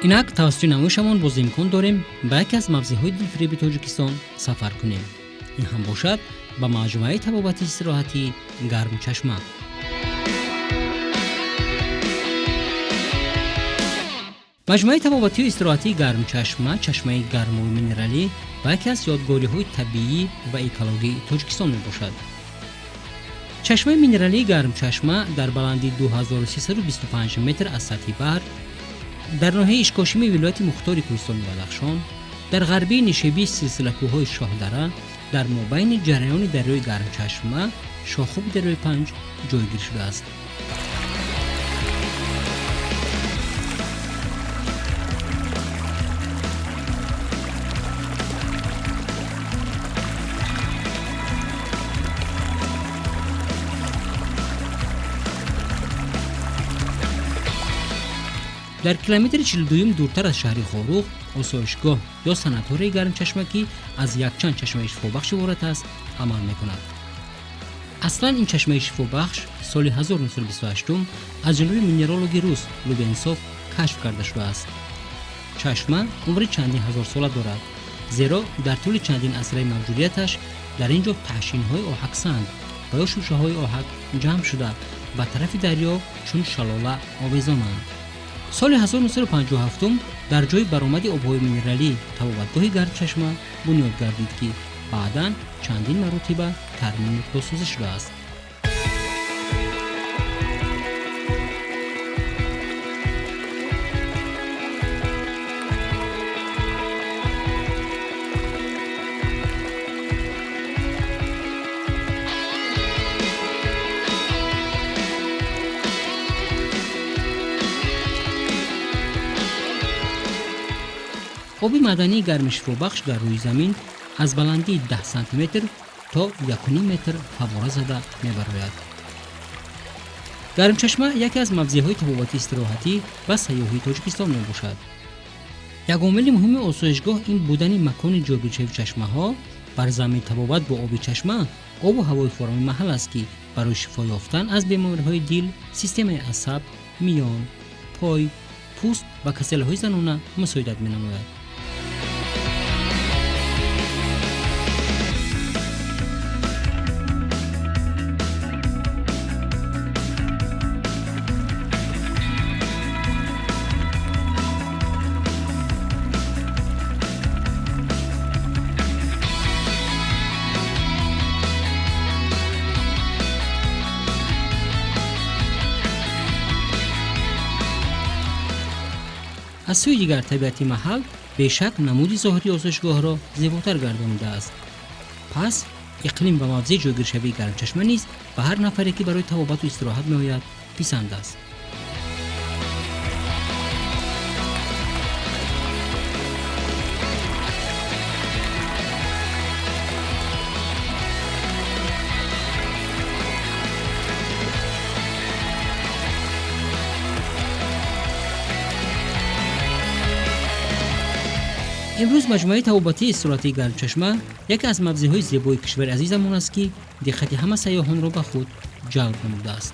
Инак тавассути намоишамон боз имкон дорем ба яке аз мавзеъҳои дилфиреби Тоҷикистон сафар кунем. Ин ҳам бошад ба маҷмӯаи табобати истироҳатии Гармчашма. Маҷмӯаи табобатию истироҳатии Гармчашма чашмаи гармову минералӣ ва яке аз ёдгориҳои табиӣ ва экологии Тоҷикистон мебошад. Чашмаи минералии Гармчашма дар баландии 2325 метр аз сатҳи баҳр дар ноҳияи Ишкошими вилояти Мухтори Кӯҳистони Бадахшон, дар ғарбии нишебии силсилакӯҳҳои Шоҳдара, дар мобайни ҷараёни дарёи Гармчашма, шохуби дарёи Панҷ ҷойгир шудааст. Дар километри 42 дуртар аз шаҳри Хоруғ осоишгоҳ ё санаторияи Гармчашма, ки аз якчанд чашмаи шифобахш иборат аст, амал мекунад. Аслан ин чашмаи шифобахш соли 1928 аз ҷониби минералоги рус Лубенсов кашф карда шудааст. Чашма умри чандин ҳазорсола дорад, зеро дар тӯли чандин асраи мавҷудияташ дар ин ҷо таҳшинҳои оҳаксанг ва ё шӯшаҳои оҳак ҷамъ шуда ба тарафи дарё чун шалола овезонанд. Соли 1957 дар ҷои баромади обҳои минералӣ табобатгоҳи Гармчашма бунёд гардид, ки баъдан чандин маротиба тармиму бозсозӣ шудааст. Оби маъдании гарми шифобахш дар рӯи замин аз баландии 10 сантиметр то 1,5 метр фаввора зада мебарояд. Гармчашма яке аз мавзеъҳои табобати истироҳатӣ ва сайёҳии Тоҷикистон мебошад. Як омили муҳими осоишгоҳ ин будани макони ҷойгиршавии чашмаҳо бар замини табобат бо оби чашма, обу ҳавои форами маҳал аст, ки барои шифо ёфтан аз бемориҳои дил, системаи асаб, миён, пой, пӯст ва касалиҳои занона мусоидат менамояд. Аз сӯи дигар табиати маҳал бешак намуди зоҳирии осоишгоҳро зеботар гардонидааст. Пас иқлим ва мавзеи ҷойгиршавии Гармчашма низ ба ҳар нафаре, ки барои табобату истироҳат меояд, писанд аст. Имрӯз маҷмӯаи табобатии истироҳатии Гармчашма яке аз мавзеъҳои зебои кишвари азизамон аст, ки диққати ҳама сайёҳонро ба худ ҷалб намудааст.